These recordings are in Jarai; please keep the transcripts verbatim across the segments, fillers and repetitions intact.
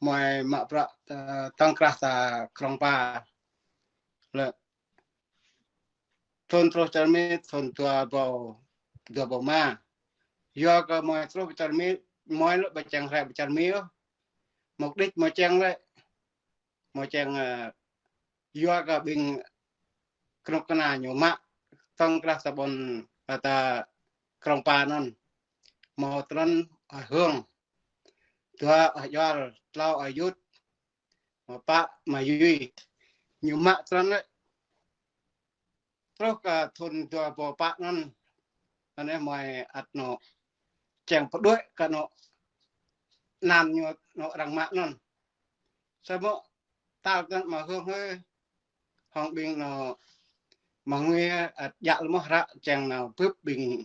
mơi mă bruă, ơ, tŏng krah ta krong pa. Lĕ thun truh čar Mi, thun dua rơbâo, dua rơbâo rơma. Yua kơ mơi truh pơ čar Mi, mơi lĕ ƀu čang rai pơ čar Mi ôh. Mục đích mơi čang lĕ, mơi čang, ơ, yua kơ ƀing kơnuk kơna ñu mă tŏng krah ta ƀôn, ơ, ta krong pa anŭn. Mơ̆ trŭn ơi Hương. Dua ơi Jual, tlâo ơi Yut. Mơ̆ pă, mơ̆ Yui. Ñu mă trŭn lĕ. Truh kơ thun dua rơbâo pă anŭn. Anai mơi ăt nao čang pơđuaĭ kơ anŭn, anŭn ñu anŭn arăng mă anŭn. Samơ̆ tal anŭn mơ̆ Hương hơi. Hŏng ƀing anŭn mơ̆ Ngui ăt djă̱ lơmơ̆ hră čang nao bưp ƀing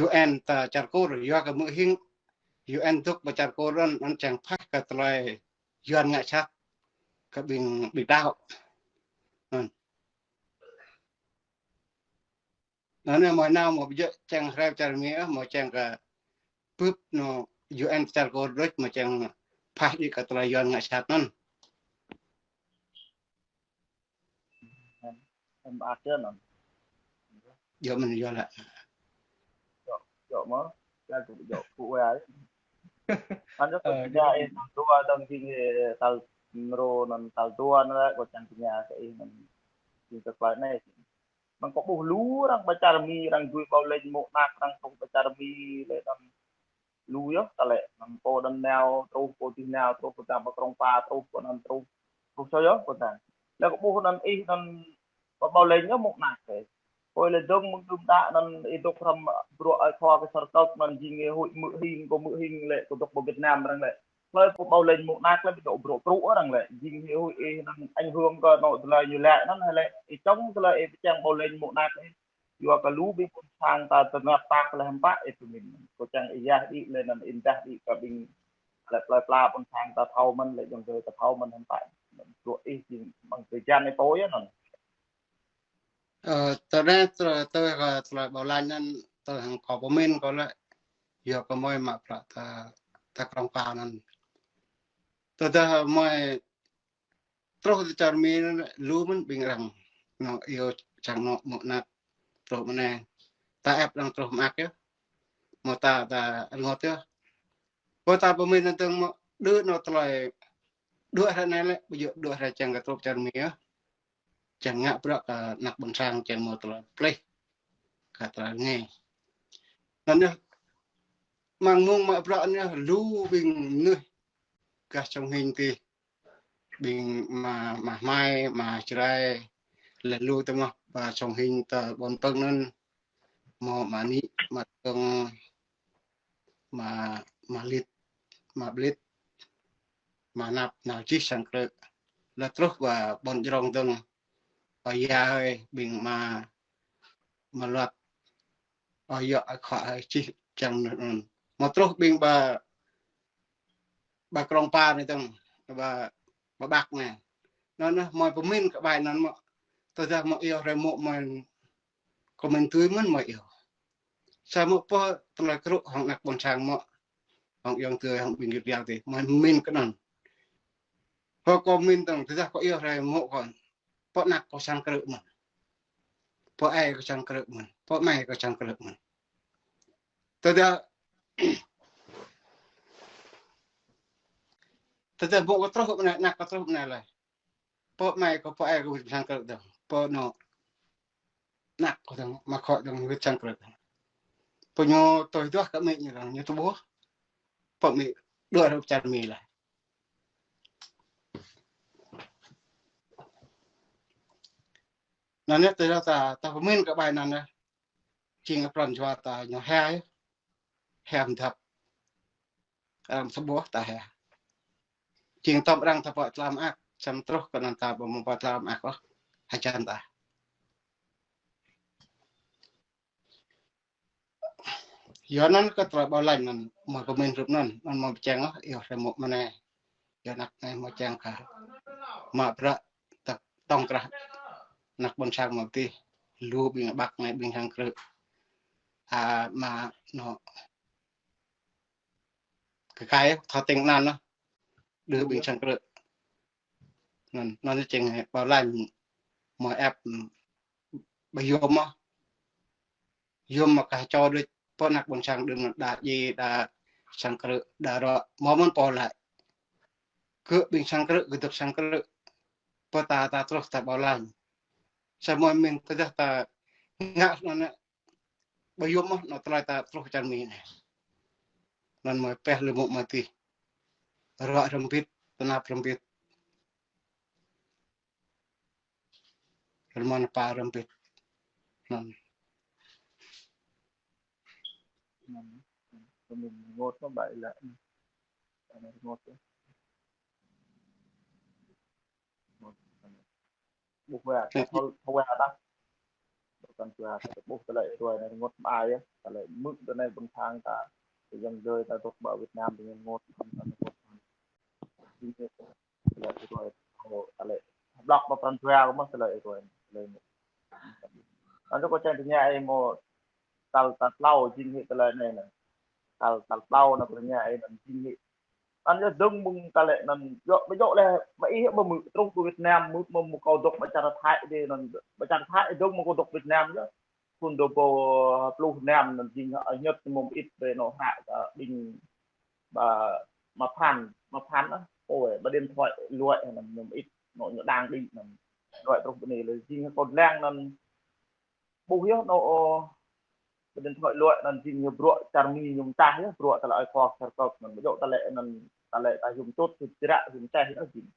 U N ta čar Kur, yua kơ mơ̆ hing U N dŏ pơ čar Kur anŭn, anŭn čang phaih kơ tơlơi Yuan ngă sat kơ ƀing, ƀing đaŏ. Anŭn. Anŭn mơi nao mơ̆ ƀu djơ̆ čang rai čar Mi ôh, mơi čang kơ bưp anŭn U N čar Kur đôč, mơi čang phaih đĭ kơ tơlơi Yuan ngă sat anŭn. Em ăt yơh anŭn. Djơ̆ mơ̆n yơh lĕ. Djơ̆, djơ̆ mơ̆? Yơh kơ djơ̆ kơ wai. Anŭn yơh kơ Ơ, ñu djơ̆. Ih tal dua dơ̆ng jing, ơ, tal mrô anŭn tal dua anŭn lĕ kâo čang tơña kơ ih anŭn. Jing kơ tơlơi anai. Mơ̆ng kâo ƀuh lu arăng pơ čar Mi, arăng dui ƀâo lĕ mô̆ anak, arăng truh pơ čar Mi lĕ anŭn lu yơh, ta lĕ anŭn pô anŭn nao truh, pô dih nao truh, pô dang pơ krong pa truh, pô anŭn truh. Truh sa yơh, pô dang. Lĕ kâo ƀuh anŭn ih anŭn pơ ƀâo lĕ yơh mô̆ anak kơ. Pô lĕ dơ̆ng mơ̆ng tơm đă anŭn ih dŏ hrăm bruă ơi khua kơ sar tŏk anŭn jing ih huĭ mơ̆ hing, kơ mơ̆ hing lĕ kơ dŏ pơ Việt Nam arăng lĕ. Hlơi pô ƀâo lĕ mô̆ anak lĕ ƀu dŏ bruă pruă arăng lĕ. Jing ih huĭ ih anŭn ảnh hưởng kơ anŏ tơlơi ñu lĕ anŭn hơi lĕ. Ih čŏng tơlơi ih pơčang ƀâo lĕ mô̆ anak ih. Yua kơ lu ƀing ƀôn sang ta tơnap tap lĕ hơmpă ih pơmĭn. Kâo čang ih yah đĭ lĕ anŭn ih dah đĭ kơ ƀing lĕ plơi pla ƀôn sang ta thâo mơ̆n lĕ jơ̆ng ta thâo mơ̆n hơmpă. Anŭn bruă ih jing mơ̆ng tơjan ih pô yơh anŭn. Ơ, tơdah tơ-, tơ-, tơlơi ƀâo lañ anŭn, tơdah hăng kâo pơmĭn kâo lĕ, yua kơ mơi mă bruă ta, ta krong pa anŭn. Tơdah mơi truh tơ čar Mi anŭn lu mơ̆n ƀing arăng. Anŏ iâu čang anŏ mô̆ anak truh mơ̆ anai. Ta ĕp arăng truh mơak yơh. Mơ̆ ta, ta rơngot yơh. Pô ta pơmĭn tơdang mơ̆ đơ anŏ tơlơi đuaĭ hrơi anai lĕ, ƀu djơ̆ đuaĭ hrơi čang kơ truh čar Mi yơh. Čang ngă bruă kơ anak ƀôn sang čang mơ̆ tơlơi plih. Kơ tơlơi rơngai. Anŭn yơh, mơ̆ng mông mă bruă anŭn yơh, lu ƀing mơnuih gah Sông Hinh tih. Ƀing mă, mă Hmai, mă Jrai, lĕ lu tơmah pơ Sông Hinh tơ ƀôn Pơ̆ng anŭn, mơ̆ mă Nik, mă Tơng, mă, mă Lit, mă Blit, mă Năp, nao čih sang krư̆. Lĕ truh pơ ƀôn Jrông dơ̆ng, ơi yă hơi, ƀing mă, mă Luăt, ơi yŏ, ơi khua hơi čih čang anŭn. Mơ̆ truh ƀing pơ, pơ krong pa anai dơ̆ng, pơ, pơ Bắc anai. Anŭn, anŭn, mơi pơmĭn kơ ƀai anŭn mơ̆. Tơdah mơi iâu hrơi mô̆ mơi kơ mĭn tui mơ̆n mơi iâu. Samơ̆ pô tơlơi krư̆ hăng anak ƀôn sang mơ̆. Hăng ayŏng adơi hăng ƀing git gai tih. Mơi pơmĭn kơ anŭn. Pô kơ mĭn tơdang, tơdah kơ iâu hrơi mô̆ kơ. Pô anak kơ sang krư̆ mơ̆n. Pô ai kơ sang krư̆ mơ̆n. Pô amai kơ sang krư̆ mơ̆n. Tơdah, tơdah mô̆ kơ truh mơ̆ anai, anak kơ truh mơ̆ anai lĕ. Pô amai kơ pô ai kơ wĭt sang krư̆ dơ̆ng. Pô anŏ anak kơ dơ̆ng, mă khŏ dơ̆ng wĭt sang krư̆ dơ̆ng. Pô ñu tui duah kơ amĭ ñu dơ̆ng, ñu tơƀuh. Pô amĭ đuaĭ hrơi pơ čar Mi lĕ. Anŭn yơh tơdah ta, ta pơmĭn kơ ƀai anŭn yơh. Jing pran jua ta ñu hia yơh. Hia mơdăp. Arăng tơƀuh ta hia. Jing tơm arăng ta pơtlam ak, čăm truh kơ anŭn ta ƀu mơ̆ pơtlam ak ôh. Hơjăn ta. Yua anŭn kơ tơlơi ƀâo lañ anŭn, mơi pơmĭn rup anŭn, anŭn mơi pơčang ôh, iâu hrơi mô̆ mơ̆ anai. Yua anak anai mơi čang kơ mă bruă ta tŏng krah anak ƀôn sang mơi tih, lu ƀing Bắc anai ƀing sang krư̆. A, mă anŏ kơ kai thâo tĭng anăn anŭn. đơ ƀing sang krư̆. Anŭn, anŭn čeng hĭ pô lañ mơ̆ ĕp, ƀu yôm mơ̆. Yôm mơ̆ kah čô đôč pô ană ƀôn sang đưm anŭn đa djai, đa sang krư̆, đa rŏ, mơ̆ mơ̆n pô laĭ. Kơ ƀing sang krư̆, kơ dŏ sang krư̆. Pô ta, ta truh ta ƀu lañ. Samơ̆ mơ̆n tơdah ta ngă anŭn anai, ƀu yôm mơ̆, anŭn tơlơi ta truh čar Mi anai. Anŭn mơ̆ pĕh lĕ mơ̆ mơ̆ tih. Rŏ rơmbit, tơnap rơmbit. Rơmon pa rơmbit. Anŭn. Anŭn. Anŭn rơngot mơ̆ ƀai lĕ. Anŭn rơngot. Ƀuh wa, ta thâo, thâo wa ta. Ƀu kăn wa, ta ƀuh tơlơi ruai anai rơngot mơai yơh. Tơlơi mơ̆ tơ anai ƀôn sang ta. Tơ yang dơi ta dŏ ƀă Việt Nam tơ anai rơngot, ta rơngot. Tơlơi ruai, thâo, tơlơi blŏk ƀă pran jua kơ mơ̆ tơlơi ruai, tơlơi mơ̆. Anŭn kơ čang tơña ih mơ̆ tal, tal tlâo jing hĭ tơlơi anai anŭn. Tal, tal tlâo anŭn kơ tơña ih anŭn jing hĭ. Anŭn yơh dơ̆ng mơ̆ng tơlơi anŭn, yơh, ƀu djơ̆ lĕ, ƀă ih ƀă mơ̆ truh pơ Việt Nam, mơ̆, mơ̆, mơ̆ kâo dŏ ƀă čar Thái dih anŭn, ƀă čar Thái dơ̆ng mơ̆ kâo dŏ Việt Nam yơh. Thŭn dua rơbâo pluh năm anŭn jing hơñăt mơ̆ ih ƀơi anŏ hră kơ ƀing ƀă Ma Phan, Ma Phan ah. Ôi, ƀă điện thoại luai anŭn mơ̆ ih, anŏ ñu đang đĭ anŭn. Luai truh ƀơi anai lĕ jing kâo lăng anŭn ƀuh yơh anŏ, ơ, ƀă điện thoại luai anŭn jing ñu bruă čar Mi ñu mơčah yơh, bruă tơlơi ơi khua Sar Kơk anŭn. Ƀu djơ̆ tơlơi anŭn, tơlơi ta yôm čut, yôm čră, yôm čeh yơh jing.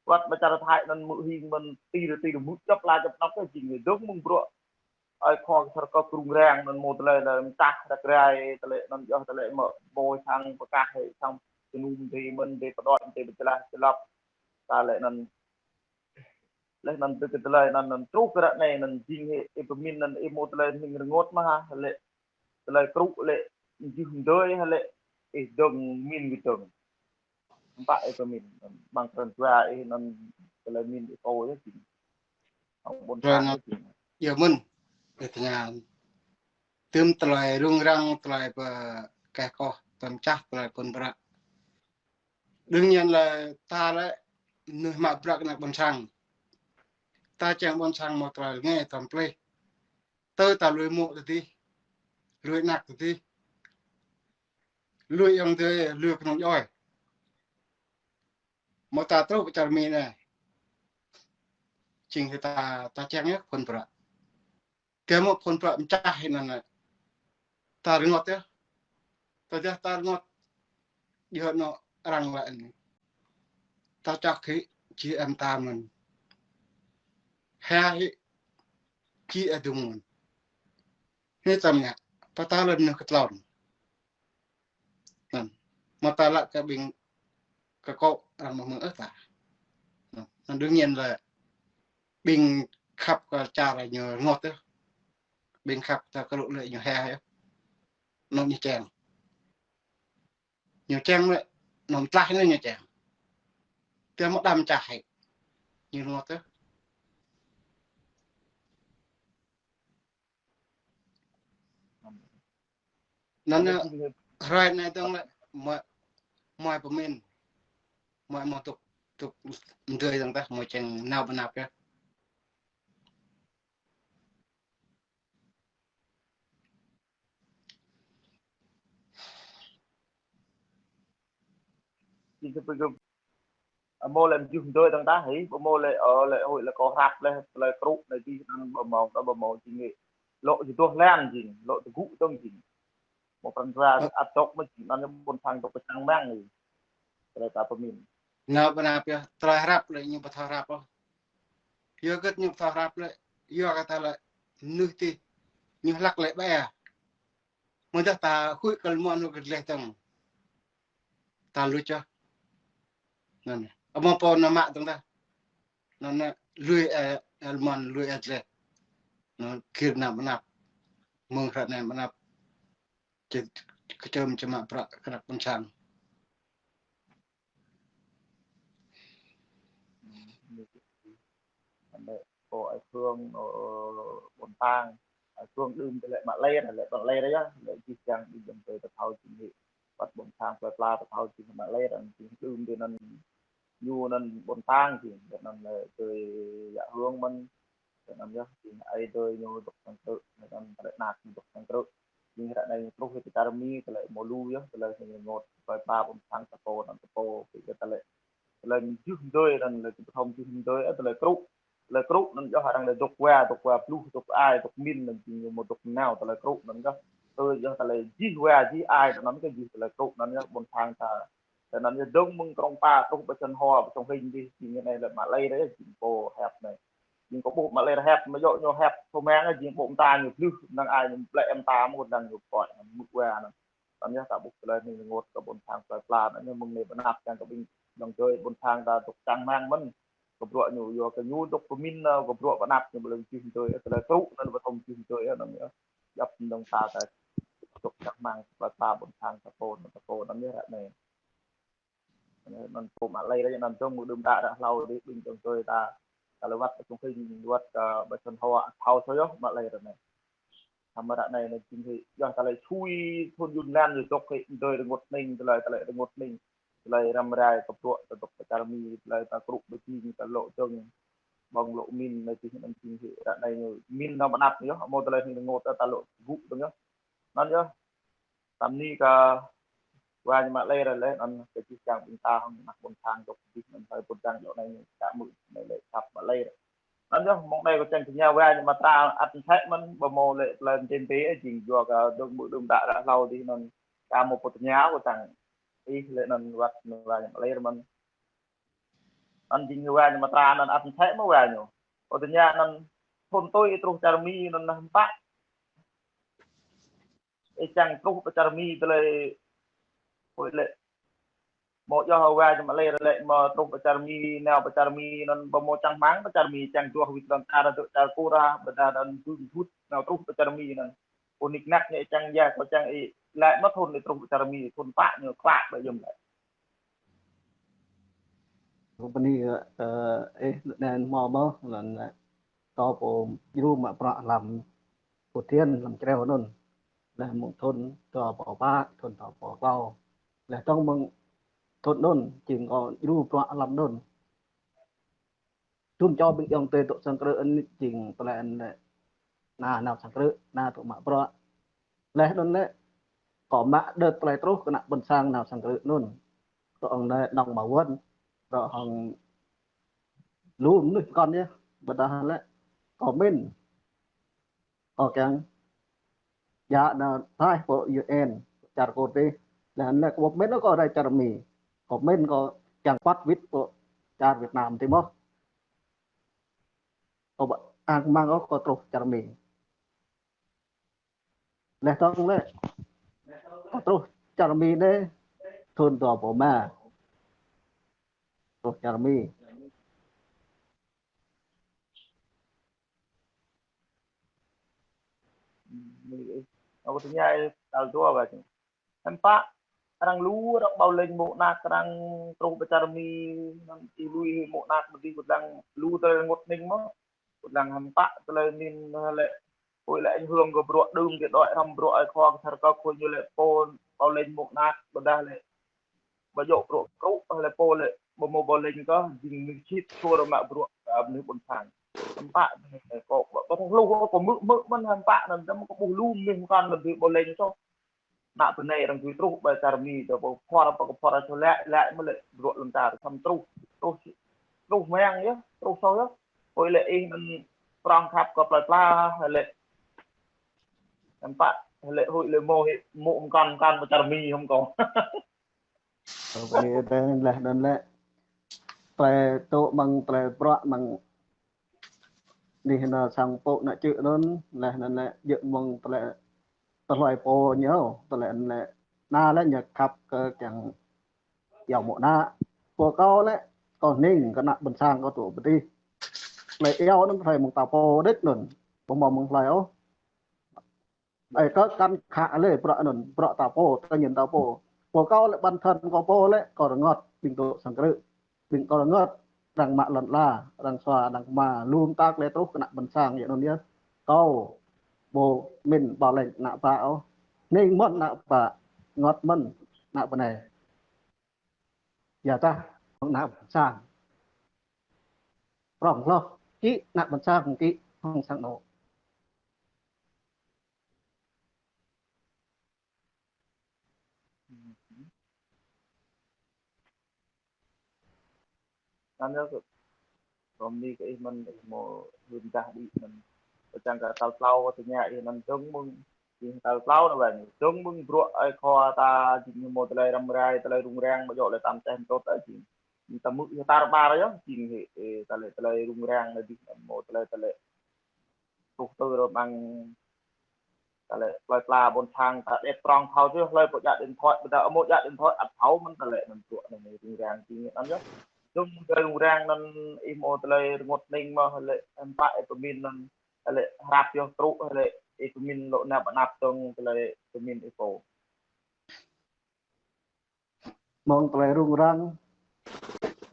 Wăt ƀă čar Thái anŭn mơ̆ hing mơ̆n ti rơ ti rơ mơ̆ čăp la čăp năp yơh jing ñu dơ̆ng mơ̆ng bruă ơi khua Sar Kơk rŭng răng anŭn mơ̆ tơlơi lĕ mơčah ră rai, tơlơi anŭn yơh tơlơi mơ̆ ƀơi sang pơkah hĭ sang jơnum dih mơ̆n dih pơđuaĭ dih pơčơlah čơlăp. Tơlơi anŭn Leh anŭn tơ kơ tơlơi anŭn, anŭn truh kơ ră anai anŭn jing hĭ, ih pơmĭn anŭn ih mơ̆ tơlơi ning rơngot mơ̆ hă, lĕ tơlơi krŭ lĕ jưh mơdơi hă lĕ ih dơ̆ng mĭn kơ dơ̆ng. Ƀă ih pơmĭn, ƀăng pran jua ih anŭn tơlơi mĭn ih pô yơh jing. Hăng ƀôn sang yơh jing. Yơh mơ̆n, ih tơña. Tơm tơlơi rŭng răng, tơlơi pơkeh koh, tơm čah, tơlơi kơnbră. Đương nhiên là ta lĕ mơnuih mă bruă kơ ană ƀôn sang. Ta čang ƀôn sang mơ̆ tơlơi rơngai tơm plih. Tơ ta lui mơ̆ tơdih. Lui anăk tơdih. Lui ayŏng adơi, lui kơnung djuai. Mơ̆ ta truh pơ čar Mi anai. Jing hĭ ta, ta čang yơh phŭn bruă. Kơ mơ̆ phŭn bruă mơčah hĭ anŭn lĕ. Ta rơngot yơh. Tơdah ta rơngot. Yơh anŏ arăng lăi anai. Ta čŏk hĭ či em ta mơ̆n. Hia hĭ či ê dŭng mơ̆n. Hĭ tơm ngă. Pơtô lĕ mơnuih kơ tlôn. Anŭn. Mơ̆ ta lăi kơ ƀing kơ kâo arăng mơ̆ mơ̆ng ơh ta. Anŭn. Anŭn đương nhiên là ƀing khăp kơ čar ñu rơngot yơh. Ƀing khăp ta kơ lŭ lĕ ñu hia yơh. Anŭn ñu čang. Ñu čang lĕ, anŭn tlaih anŭn ñu čang. Tơdah mơ̆ đăm čah hĭ. Ñu rơngot yơh. Anŭn, anŭn, hrơi anai dơ̆ng lĕ, mơ̆, mơ̆ pơmĭn. Mơ̆, mơ̆ tŭk, tŭk mơdơi dơ̆ng tah, mơ̆ čang nao ƀơi anăp yơh. Jing tơ pơ gơ̆p Ơ, mơ̆ lĕ mơjưh mơdơi dơ̆ng tah hĭ, ƀu mơ̆ lĕ, ơ, lĕ huĭ lĕ kâo hrăp leh, tơlơi krŭ anai dih anŭn ƀu mơ̆ng, ta ƀu mơ̆ng jing hĭ. Lŏ jơduah lan jing, lŏ tơgŭ dơ̆ng jing. Mơ̆ pran jua ăt dŏ mơ̆ jing, anŭn ƀôn sang dŏ pơčang mơ̆ng hĭ. Tơlơi ta pơmĭn. Nao ƀơi anăp yơh, tơlơi hrăp lĕ ñu ƀu thâo hrăp ôh. Yua hơget ñu ƀu thâo hrăp lĕ, yua kơ tơlơi mơnuih tih, ñu hlăk lĕ ƀĕ. Mơ̆ dah ta huĭ kơ lơmon hơget leh dơ̆ng. Ta luč yơh. Anŭn. Amăng pô anŭn mă dơ̆ng tah. Anŭn lui, ơ, ơ, lơmon lui ăt leh. Anŭn gir anăp mơnăp. Mơ̆ng hră anai mơnăp. Či, kơčơm či mă bruă kơ ană ƀôn sang. Anai, kâo ai Phương, ơ, ƀôn sang. Ai Phương đưm tơlơi mă lĕ, lĕ ƀôn lĕ yơh, lĕ jih jang đưm đưm tơlơi ta thâo jing hĭ. Wăt ƀôn sang plơi pla ta thâo jing mă lĕ, jing đưm tơlơi anŭn ñu anŭn ƀôn sang jing, anŭn lĕ tui yă hương mơ̆n, anŭn yơh, jing ai tui ñu dŏ sang krư̆, anŭn tơlơi anak ñu dŏ sang krư̆. Jing ră anai truh hĭ čar Mi, tơlơi mơ̆ lu yơh, tơlơi ñu rơngot, tơlơi pla ƀôn sang ta pô, anŭn ta pô, kơ tơlơi, tơlơi jưh mơdơi, anŭn lĕ tơlơi pơthom jưh mơdơi, tơlơi krư̆. Tơlơi krư̆ anŭn yơh arăng lĕ dŏ wa, dŏ wa bluh, dŏ ai, dŏ min, anŭn jing ñu mơ̆ dŏ nao, tơlơi krư̆ anŭn yơh. Tơlơi yơh tơlơi jih wa, jih ai, anŭn kơ jih tơlơi krư̆ anŭn yơh ƀôn sang ta. Tơlơi anŭn yơh dơ̆ng mơ̆ng krông pa truh ƀơi Săn Hoa, ƀơi Sông Hinh dih, jing anai lĕ mă lei ră, jing pô hiăp anai. Jing kơ ƀuh mă lei ră hiăp, mơ̆ yơh ñu hiăp, thâo mơ̆ng jing ƀô̆ mơta ñu bluh, năng ai ñu ƀlĕ mơta mơ̆, năng ñu pơkŏi, năng mŭt wa anŭn. Anŭn yơh ta ƀuh tơlơi anai rơngot kơ ƀôn sang tơlơi pla, anŭn yơh mơ̆ng anai pơanăp kiăng kơ ƀing dŏ dơi ƀôn sang ta dŏ čang rơmang mơ̆n. Kơ bruă ñu, yua kơ ñu dŏ pơmin, kơ bruă pơanăp ñu ƀlĕ jưh mơdơi, tơlơi krư̆ anŭn pơthom jưh mơdơi, anŭn yơh. Djŏp dơ̆ng ta, ta dŏ čang rơmang, tơlơi pla ƀôn sang ta pô, ta pô, anŭn yơh ră anai. Anŭn pô mă lei ră, anŭn dơ̆ng mơ̆ đưm đă ră hlâo dih ƀing dŏ dơi ta, ta lĕ wăt kơ Sông Hinh, wăt kơ ƀơi Săn Hoa, thâo sô yơh mă lei ră anai. Samơ̆ ră anai anŭn jing hĭ, yơh tơlơi sui thun Yuan ñu dŏ hĭ, tơlơi rơngot hning, tơlơi, tơlơi rơngot hning, tơlơi răm rai kơ bruă, ta dŏ pơ čar Mi, tơlơi ta krư̆ ƀơi jing, ta lŏ dơ̆ng, ƀơ̆ng lŏ min, anŭn jing, anŭn jing hĭ, ră anai ñu min anŭn pơanăp yơh, hmâo tơlơi hning rơngot, ta lŏ gŭ dơ̆ng yơh. Anŭn yơh, tơm anai kơ wa ñu mă lei ră lĕ, anŭn kơ jih jang ƀing ta hăng ană ƀôn sang dŏ jih, anŭn hơi ƀôn sang dŏ anai ñu čă mơ̆ anai lĕ săp mă lei ră. Anŭn yơh, mơ̆ng anai kơ čang tơña wa ñu mă tra ăt sĕ mơ̆n, ƀu hmâo lĕ tơlơi jên tê, jing yua kơ dơ̆ng mơ̆ đưm đă ră hlâo dih anŭn, kơ mơ̆ pô tơña kơ čang ih lĕ anŭn wăt wa ñu mă lei ră mơ̆n. Anŭn jing wa ñu mă tra anŭn ăt sĕ mơ̆ wa ñu. Pô tơña anŭn thun tui truh čar Mi anŭn hơmpă. Ih čang truh pơ čar Mi tơlơi, ơi lĕ. Mơ̆ yơh wa ñu mă lei ră lĕ mơ̆ truh pơ čar Mi, nao pơ čar Mi anŭn ƀu hmâo čang rơmang pơ čar Mi, čang duah wĭt lŏn čar, dŏ čar Kura, ƀôdah anŭn dŭm dŭt, nao truh pơ čar Mi anŭn. Ônik nak ñu čang yơh, kơ čang ih lĕ mơ̆ thun ih truh pơ čar Mi, thun pă ñu klă ƀơi yơh lĕ. Rơ̆ bơni, ơ, ơ, ih anŭn hmâo mơ̆, anŭn lĕ. Kâo pô djru mă bruă lăm Phú Thiện, lăm Čreo anŭn. Leh mơ̆ng thun dua rơbâo pă, thun dua rơbâo klâo. Leh dơ̆ng mơ̆ng thun anŭn, jing kâo djru bruă lăm anŭn. Thun čô ƀing ayŏng adơi dŏ sang krư̆ anŭn jing tơlơi anŭn lĕ. Ană nao sang krư̆, ană dŏ mă bruă. Leh anŭn lĕ, kâo mă đơ̆t tơlơi truh kơ ană ƀôn sang nao sang krư̆ anŭn. Tơ ŏng anai nŏng mă wơ̆n, tơ ŏng lu mơnuih pơkŏn yơh, ƀôdah lĕ kâo min. Kâo kiăng djă anŭn taih pơ U N, čar Kur dih. Leh anŭn lĕ kâo min kâo rai čar Mi. Kâo min kâo kiăng kuăt wĭt pơ čar Việt Nam dih mơ̆. Kâo ƀu hăng rơmang ôh kâo truh čar Mi. Leh dơ̆ng lĕ. Kâo truh čar Mi anai thun dua rơbâo rơma. Truh čar Mi. Ơ, kâo tơña tal dua ƀă. Hơmpă, arăng lu, arăng ƀâo leng mơ̆ng anăp, arăng truh pơ čar Mi, anŭn či lui mơ̆ng anăp, ƀu djơ̆ kơ arăng lu tơlơi rơngot hning mơ̆. Kơ arăng hơmpă, tơlơi min lĕ, ơi lĕ ảnh hưởng kơ bruă đưm kơ đuaĭ hrŏm bruă ai khua kơ sar kơ khua ñu lĕ pô, ƀâo leng mơ̆ng anăp, ƀôdah lĕ ƀu djơ̆ bruă krư̆, lĕ pô lĕ ƀu hmâo ƀâo leng kơ, jing mơnuih čit, suôr mă bruă, ơ, mơnuih ƀôn sang. Hơmpă, kâo ƀu, ƀu thâo hluh, kâo hmư̆, hmư̆ mơ̆n hơmpă, anŭn tơdah kâo ƀuh lu mơnuih pơkŏn anŭn ƀu leng čô. Anăp bơnai arăng tui truh ƀơi čar Mi, dŏ pơ khua, pơ khua čô lĕ, lĕ mơ̆ lĕ bruă lŏn čar, samơ̆ truh, truh, truh mơ̆ng yơh, truh sô yơh. Ơi lĕ ih anŭn prŏng khăp kơ plơi pla, lĕ. Hơmpă, lĕ ơi lĕ mơ̆ hĭ, mơ̆ pơkŏn, pơkŏn pơ čar Mi hŏm kâo. Ơ, bơni tơ leh anŭn lĕ. Tơlơi tŭ mơ̆ng tơlơi bruă mơ̆ng anih anŭn sang pô anŭn čư̆ anŭn, leh anŭn lĕ djơ̆ mơ̆ng tơlơi tơhlơi pô ñu, tơlơi anŭn lĕ. Anŭn lĕ ñu khăp kơ kiăng iâu mơ̆ng anăp. Pô kâo lĕ, kâo hning kơ ană ƀôn sang kâo tŭ pơdih. Tơlơi iâu anŭn tơlơi mơ̆ng ta pô đĕč anŭn, ƀu hmâo mơ̆ng hlơi ôh. Ơi, kơ kăn khă lĕ bruă anŭn, bruă ta pô, tơñin ta pô. Pô kâo lĕ bản thân kâo pô lĕ, kâo rơngot, ƀing dŏ sang krư̆. Ƀing kâo rơngot, arăng mă lŏn ala, arăng sua, arăng kơma, lŏm tăk lĕ truh kơ ană ƀôn sang, yơh anŭn yơh. Kâo, ƀu min ƀâo leng anăp ƀă ôh. Hning mơ̆n anăp ƀă, rơngot mơ̆n anăp bơnai. Yua dah, hăng ană ƀôn sang. Prŏng hloh, kĭ ană ƀôn sang kĭ hăng sang anŏ. Anŭn yơh, kơ, kơ mơ̆ng anai kơ ih mơ̆n, ih hmâo hưn dah đĭ mơ̆n. Kơ čang kơ tal klâo kơ tơña ih anŭn dơ̆ng mơ̆ng, jing tal klâo anai wơ̆t. Dơ̆ng mơ̆ng bruă ơi khua ta jing hmâo tơlơi răm rai, tơlơi rŭng răng, ƀu djơ̆ lĕ tam teh mơtôt ta jing. Jing ta hmư̆ yơh tar ƀar yơh, jing hĭ, ê, tơlơi, tơlơi rŭng răng anai jing hmâo tơlơi, tơlơi truh tơ rơmang tơlơi plơi pla ƀôn sang ta đet prŏng thâo čih hlơi pô djă điện thoại, ƀôdah hmâo djă điện thoại ăt thâo mơ̆n tơlơi anŭn bruă anŭn rŭng răng jing anŭn yơh. Dơ̆ng tơlơi rŭng răng anŭn ih hmâo tơlơi rơngot hning mơ̆ lĕ hơmâo ih pơmĭn anŭn lĕ hrăp yơh truh lĕ ih pơmĭn lŏ nao ƀơi anăp dơ̆ng tơlơi pơmĭn ih pô. Mơ̆ng tơlơi rŭng răng,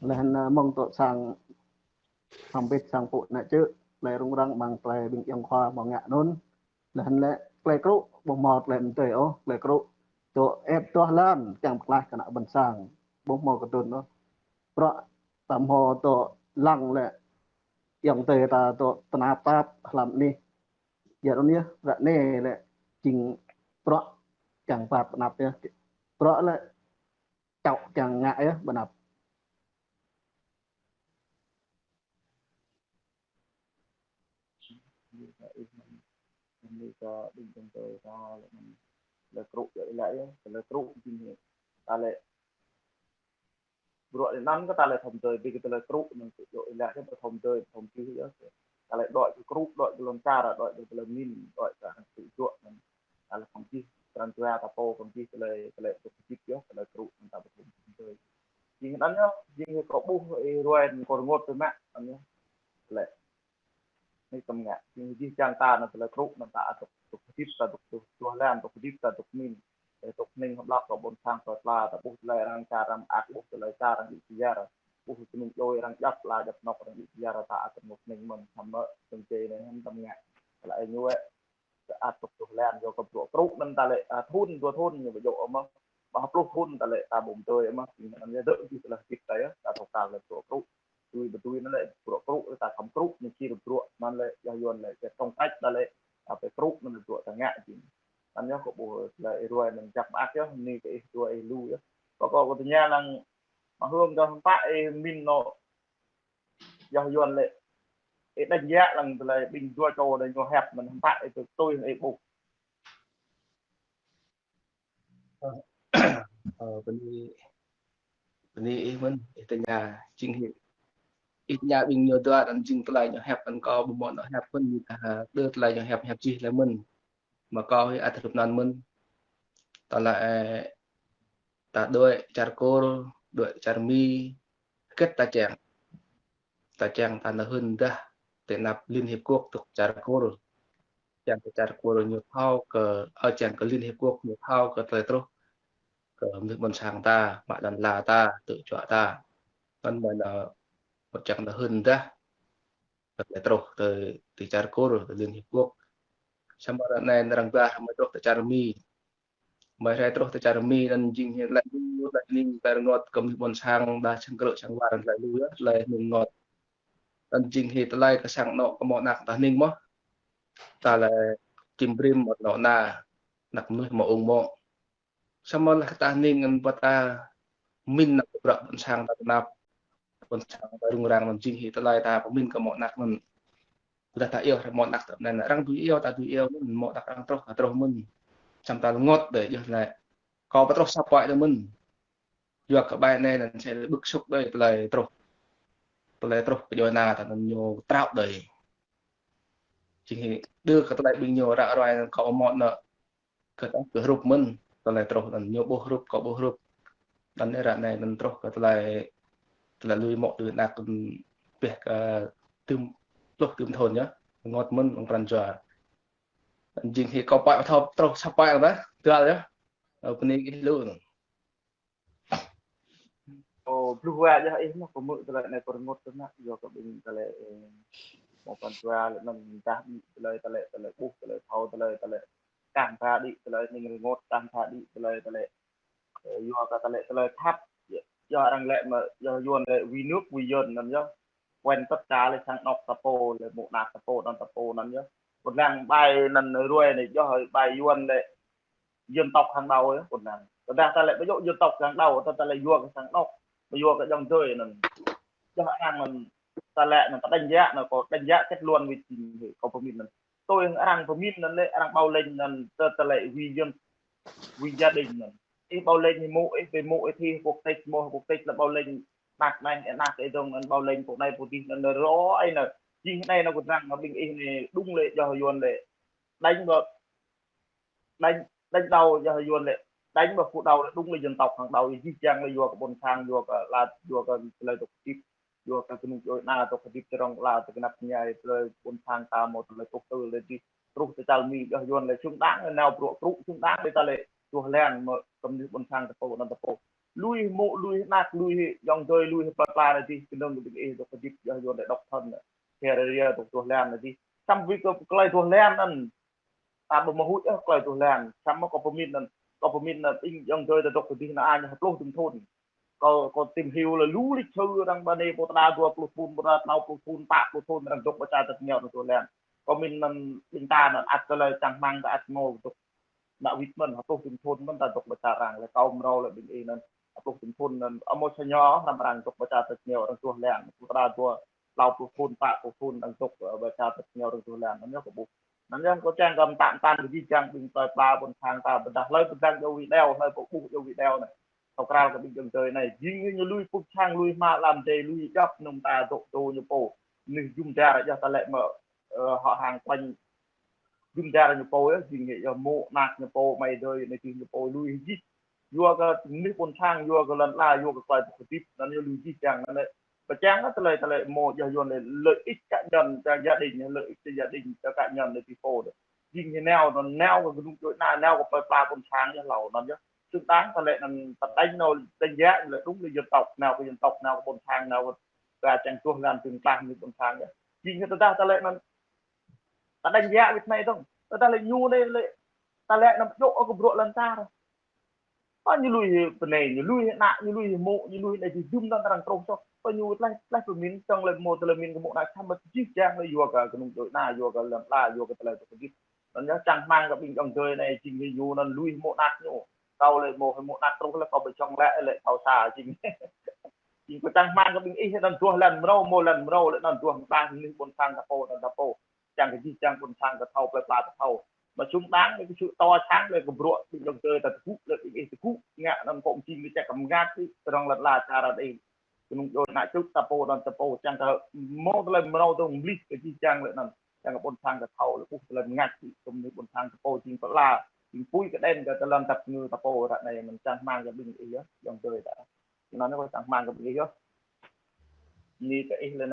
laih anŭn mơ̆ng tŏ sang hơbĭt sang pŭ anai čư̆, tơlơi rŭng răng mơ̆ng tơlơi ƀing ayŏng khua hmâo ngă anŭn. Laih anŭn lĕ tơlơi krŭ, ƀu hmâo tơlơi mơdơi ôh, tơlơi krŭ. Tŏ ĕp tuah lan, kiăng pơklaih kơ ană ƀôn sang, ƀu hmâo kơdŭn ôh. Bruă ta hmâo tŏ lăng lĕ, ayŏng adơi ta tŏ tơnap tap hlăm anih. Yua anŭn yơh, ră anai lĕ jing bruă kiăng pap ƀơi anăp yơh. Bruă lĕ čŏk kiăng ngă yơh ƀơi anăp. Anai kơ ƀing ayŏng adơi ta lĕ mơ̆n, tơlơi krŭ yơh ih laĭ yơh, tơlơi krŭ jing hĭ. Ta lĕ bruă anŭn kơ ta lĕ thâo mơdơi, ƀing kơ tơlơi krŭ anŭn kơ yơh ih laĭ yơh, thâo mơdơi, thâo mơdơi yơh. Ta lĕ đuaĭ kơ krŭ, đuaĭ kơ lŏn čar, đuaĭ kơ tơlơi mĭn, đuaĭ kơ hăng tơlơi juă anŭn. Ta lĕ thâo mơdơi, pran jua ta pô thâo mơdơi tơlơi, tơlơi dŏ hơdip yơh, tơlơi krŭ anŭn ta ƀu thâo mơdơi. Jing anŭn yơh, jing kơ ƀuh ih ruai anŭn kơ rơngot tơmă anŭn yơh. Lĕ anai tơm ngă, jing jih jang ta anŭn tơlơi krŭ anŭn ta dŏ, dŏ hơdip ta dŏ, dŏ, dŏ lan, dŏ hơdip ta dŏ mĭn. Ê, dŏ hning hơblăp kơ ƀôn sang plơi pla, ta ƀuh tơlơi arăng čar, arăng mơak, ƀuh tơlơi čar, arăng đĭ kyar. Ƀuh kơnung djuai arăng djăp, la djăp anŏ arăng đĭ kyar, ta ăt rơngot hning mơ̆n, samơ̆ tơm čê anai hăng tơm ngă. Tơlơi ñu ê, ta ăt dŏ dŏ lan, yua kơ bruă krŭ anŭn ta lĕ, a, thŭn, dua thŭn ñu ƀu djơ̆ mơ̆n. Ƀă pluh thŭn ta lĕ ta ƀu mơdơi mơ̆n, jing anŭn yơh dŏ jih tơlơi hơdip ta yơh, ta thâo kar lĕ bruă krŭ. Tui ƀu tui anŭn lĕ bruă krŭ, ta khŏm krŭ, ñu čih bruă, anŭn lĕ, yua yuan lĕ, kơ tŏng tač ta lĕ, a, pơ krŭ anŭn lĕ bruă ta ngă jing. Anŭn yơh kơ ƀuh tơlơi ih ruai anŭn jăk mơak yơh, anai kơ ih ruai ih lu yơh. Pơkŏ kơ tơña lăng, mă hơng kơ hơmâo ih mĭn anŏ, yua yuan lĕ, ih đánh giá lăng tơlơi ƀing dua čô anai ñu hiăp mơ̆n hơmâo ih tui tui ih ƀuh. Ơ, bơni, bơni ih mơ̆n, ih tơña, jing hĭ. Ih tơña ƀing ñu dua anŭn jing tơlơi ñu hiăp anŭn kâo ƀu hmâo anŏ hiăp mơ̆n, ñu ta đơ tơlơi ñu hiăp, hiăp jih lĕ mơ̆n. Mă kâo hĭ ăt hrup anŭn mơ̆n. Tơlơi, ơ, ta đuaĭ čar Kur, đuaĭ čar Mi, hơget ta čang. Ta čang ta nao hưn dah, tơ anăp Liên Hiệp Quốc truh čar Kur. Čang kơ čar Kur ñu thâo kơ, ơ, čang kơ Liên Hiệp Quốc ñu thâo kơ tơlơi truh kơ mơnuih ƀôn sang ta, mă lăn ala ta, tơlơi juă ta. Anŭn mơ̆ anŭn, mơ̆ čang nao hưn dah, tơlơi truh tơ, tơ čar Kur, tơ Liên Hiệp Quốc. Samơ̆ ră anai arăng ba, mơ̆ truh tơ čar Mi. Mơ̆ hrơi truh tơ čar Mi anŭn jing hĭ tơlơi lu, tơlơi hning, tơlơi rơngot kơ mơnuih ƀôn sang, đa sang krư̆ sang war tơlơi lu yơh, tơlơi hning rơngot. Anŭn jing hĭ tơlơi kơ sang anŏ kơ mơ̆ anăk ta hning mơ̆. Ta lĕ čim brĭm mơ̆ anŏ ană, anăk mơnuih mơ̆ ung mơ̆. Samơ̆ lĕ ta hning anŭn ƀu ta mĭn anăk bruă ƀôn sang ta tơnap. Ƀôn sang ta rŭng răng anŭn jing hĭ tơlơi ta pơmĭn kơ mơ̆ anăk anŭn. Ƀôdah ta iâu hrơi mơ̆ anăk ta anŭn, arăng dưi iâu, ta dưi iâu mơ̆n, mơ̆ anăk arăng truh, ta truh mơ̆n. Samơ̆ ta rơngot đơi, yua lĕ kâo ƀu truh sa pơai đơi mơ̆n. Yua kơ ƀai anai anŭn sĭt bức xúc đơi, tơlơi truh. Tơlơi truh kơ djuai ana ta anŭn ñu trăo đơi. Jing hĭ đơ kơ tơlơi ƀing ñu ră ruai anŭn kâo mơ̆ anŏ kơ ta kơ hrup mơ̆n, tơlơi truh anŭn ñu ƀuh hrup, kâo ƀuh hrup. Anŭn ră anai anŭn truh kơ tơlơi, tơlơi lui mơ̆ lui anăk anŭn pĕ kơ tơm, pluh tơm thŭn yơh, rơngot mơ̆n mơ̆ng pran jua. Anŭn jing hĭ kâo pơai ƀu thâo truh sa pơai dah, tơl yơh. Ơ, bơni ih lu. Ơ, bluh wa yơh ih mơ̆, kâo hmư̆ tơlơi anai kâo rơngot tơnap, yua kơ ƀing tơlơi, ơ, mơ̆ng pran jua lĕ anŭn dah đĭ tơlơi, tơlơi, tơlơi ƀuh, tơlơi thâo, tơlơi, tơlơi kah ta đĭ, tơlơi hning rơngot kah ta đĭ, tơlơi, tơlơi, ơ, yua kơ tơlơi, tơlơi khăp, yơh. Yua arăng lĕ mă, yua Yuan lĕ vì nước vì dân anŭn yơh. Quen tất cả lĕ sang anŏk ta pô, lĕ mơ̆ng anăk ta pô, anŭn ta pô anŭn yơh. Ƀôn lan ƀai anŭn ruai anai, yua ƀai Yuan lĕ dân tộc hàng đầu yơh, ƀôn lan. Tơdah ta lĕ ƀu djơ̆ dân tộc hàng đầu, ta, ta lĕ yua kơ sang anŏk, ƀu yua kơ ayŏng adơi anŭn. Yua arăng anŭn, ta lĕ anŭn, ta đánh giá anŭn, kâo đánh giá kết luận vì chính kâo pơmĭn anŭn. Tui arăng pơmĭn anŭn lĕ, arăng bảo lãnh anŭn, ta, ta lĕ vì dân, vì gia đình anŭn. Ih bảo lãnh ih mơ̆, ih ƀu mơ̆, ih thi quốc tịch, mơ̆ quốc tịch lĕ bảo lãnh anăk anai, anăk ih dŏng anŭn bảo lãnh pô anai pô adih anŭn rô ai anŭn. Jing anai anŭn kâo arăng anŭn ƀing ih anai đúng lĕ yua Yuan lĕ đánh vào, đánh, đánh đầu yua Yuan lĕ, đánh vào phủ đầu lĕ đúng lĕ dân tộc hàng đầu, jih jang lĕ yua kơ ƀôn sang, yua kơ ala, yua kơ tơlơi dŏ hơdip, yua kơ kơnung djuai ana dŏ hơdip, tơrŏng ala, tơkơnăp ñai, tơlơi ƀôn sang ta mơ̆ tơlơi tŭ tơ lĕ dih truh tơ čar Mi, yua Yuan lĕ xứng đáng lĕ nao bruă truh xứng đáng lĕ ta lĕ tuh lan mơ̆ kơ mơnuih ƀôn sang ta pô anŭn ta pô. Lui mơ̆, lui anăk, lui ayŏng adơi, lui plơi pla lĕ dih, kơnơ̆ng kơ ƀing ih dŏ hơdip, yua Yuan lĕ độc thân, kơ ria dŏ tuh lan lĕ dih. Samơ̆ kơ tơlơi tuh lan anŭn, ta ƀu mơhŭi ôh tơlơi tuh lan. Samơ̆ kâo pơmĭn anŭn, kâo pơmĭn anŭn, ƀing ayŏng adơi ta dŏ kơ dih anŭn añ hơpluh tơm thŭn. Kâo, kâo tìm hiểu lĕ lu lịch sử arăng ƀơi anai pô ta đa dua pluh thŭn, pô ta klâo pluh thŭn, pă pluh thŭn arăng dŏ ƀơi čar ta tơña anŭn tuh lan. Kâo pơmĭn anŭn ƀing ta anŭn ăt tơlơi čang rơmang ta ăt mơ̆ dŏ. Anăk wĭt mơ̆n, hơpluh tơm thŭn mơ̆n ta dŏ ƀơi čar arăng lĕ kâo mrâo lĕ ƀing ih anŭn. Hơpluh tơm thŭn anŭn, amâo sa ñu hrăm arăng dŏ ƀơi čar ta tơña arăng tuh lan. Pô ta đa dua klâo pluh thŭn, pă pluh thŭn arăng dŏ, ơ, ƀơi čar ta tơña arăng tuh lan. Anŭn yơh kâo ƀuh. Anŭn yơh kâo čang kơ mơtam mơtam kơ jih jang ƀing plơi pla ƀôn sang ta, ƀôdah hlơi pơdrăng yua video, hlơi pơƀuh yua video anai. Thâo krăn kơ ƀing ayŏng adơi anai, jing ñu lui pŭk sang, lui hmua lăm dêh, lui djŏp nŭm ta dŏ dŏ ñu pô. Mơnuih jum dar yơh ta lĕ mơ̆, ơ, họ hàng quanh jum dar ñu pô yơh, jing ñu yơh mơ̆ anăk ñu pô, amai adơi anai jing ñu pô lui jih. Yua kơ mơnuih ƀôn sang, yua kơ lŏn ala, yua kơ tơlơi dŏ hơdip, anŭn yơh lui jih jang anŭn lĕ. Pơčang kơ tơlơi, tơlơi mơ̆ yua Yuan lĕ lợi ích cá nhân, cho gia đình, lợi ích cho gia đình, cho cá nhân lĕ ti pô đôč. Jing ñu nao, anŭn nao kơ kơnung djuai ana, nao kơ plơi pla ƀôn sang yơh hlâo anŭn yơh. Xứng đáng ta lĕ anŭn ta đánh anŭn, đánh giá lĕ đúng lĕ dân tộc, nao kơ dân tộc, nao kơ ƀôn sang, nao kơ čang tuh lan tương lai mơnuih ƀôn sang yơh. Jing ñu tơdah ta lĕ anŭn ta đánh giá wĭt anai dŏng. Tơdah lĕ ñu anai lĕ, ta lĕ anŭn djŏ kơ bruă lŏn čar. Ơ, ñu lui bơnai, ñu lui anăk, ñu lui mơ̆, ñu lui anai jih jum anŭn arăng truh soh. Ơ, ñu tlaih, tlaih pơmĭn, čang lĕ mơ̆ tơlơi pơmĭn kơ mơ̆ anăk samơ̆ jih jang lĕ yua kơ kơnung djuai ana, yua kơ lŏn ala, yua kơ tơlơi dŏ hơdip. Anŭn yơh čang rơmang kơ ƀing ayŏng adơi anai jing ñu anŭn lui mơ̆ anăk ñu. Kâo lĕ mơ̆, mơ̆ anăk truh lĕ kâo ƀu čŏng lĕ, lĕ kâo sa jing. Jing kâo čang rơmang kơ ƀing ih anŭn tuh lan mrâo, mơ̆ lan mrâo lĕ anŭn tuh mơ̆ ta mơnuih ƀôn sang ta pô, anŭn ta pô. Čang kơ jih jang ƀôn sang ta thâo, plơi pla ta thâo. Mơ̆ xứng đáng lĕ kơ sự to sáng lĕ kơ bruă ƀing ayŏng adơi ta tơgŭ lĕ ƀing ih tơgŭ ngă anŭn kơ jing kơ čang kơ mơngăt ti tơrŏng lŏn ala čar anai. Kơnung djuai ana čut ta pô anŭn ta pô, čang kơ mơ̆ tơlơi mrâo tơlơi mlih kơ jih jang lĕ anŭn. Čang kơ ƀôn sang ta thâo lĕ ƀuh tơlơi mơngăt ti kơ mơnuih ƀôn sang ta pô jing pơala, jing apui kơđen kơ tơlơi tăp ngư ta pô ră anai anŭn čang rơmang kơ ƀing ih yơh, ayŏng adơi ta. Anŭn kâo čang rơmang kơ ƀing ih yơh. Anai kơ ih lĕ